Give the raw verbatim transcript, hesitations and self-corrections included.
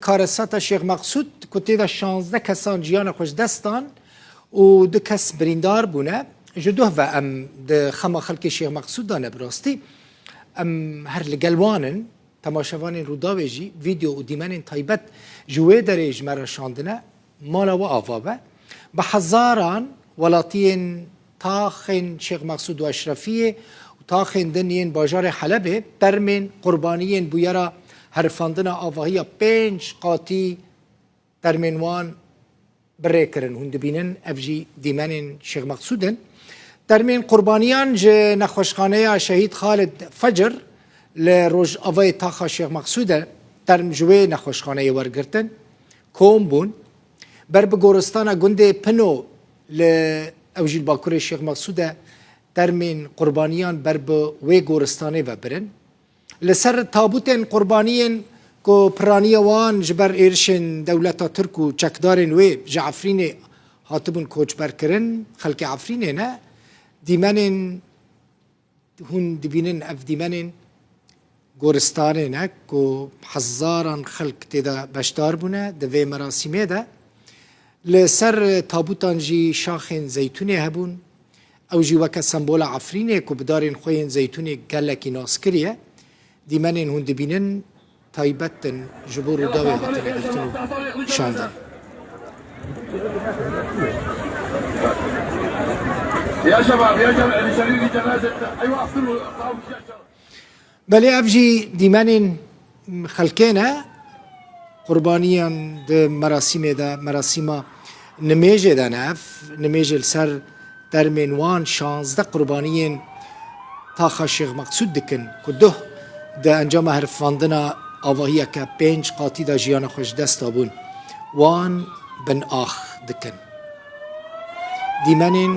Karesata Şêx Meqsûd ku tê de şazdeh kesan jiyana xwe ji dest dan û du kes birîndar bûne. Ji duh ve em di xema xelkê Şêx Meqsûd de ne bi rastî. Em her li gel wan in. Temaşevanên Rûdawê jî vîdeo û dîmenên taybet ji wê derê ji me re şandine. Mala we ava be. Bi hezaran welatiyên taxên Şêx Meqsûd û Eşrefiyê û taxên din yên bajarê Helebê termên qurbaniyên bûyera herifandina avahiya pênc qatî termên wan bi rê kirin. Hûn dibînin, ev jî dîmenên Şêx Meqsûd in. Termên qurbaniyan ji nexweşxaneya Şehîd Xalid Fecir li rojavayê taxa Şêx Meqsûd de term ji wê nexweşxaneyê wergirtin. Kom bûn. Ber bi goristana gundê Pino li ew jî li bakurê Şêx Meqsûd de termên qurbaniyan ber bi wê goristanê ve birin. Li ser tabûtên qurbaniyên ku piraniya wan ji ber êrişên dewleta Tirk û çekdarên wê ji Efrînê hatibûn koçberkirin, xelkê Efrînê ne, dîmenên hûn dibînin, ev dîmenên goristanê ne ku hezaran xelk tê de beşdar bûne di vê merasîmê de. Li ser tabûtan jî şaxên zeytûnê hebûn. Ew jî weke sembola Efrînê ku bi darên xwe yên zeytûnê gelekî nas kiriye. Dîmenên hûn dibînin taybet in ji bo Rûdawê hatine girtin û şandin. يا شباب، يا جماعة، اللي شايلين جنازة، أيوة، أقفلوا، أقفلوا. Belê ev jî dîmenên xelkê ne, qurbaniyan di merasîmê de, merasîma nimêjê de ne. Ev nimêjê li ser termên wan şazdeh qurbaniyên taxa Şêx Meqsûd dikin ku duh di encama herifandina avahiyeke pênc qatî de jiyana xwe ji dest dabûn. Wan bin ax dikin. Dîmenên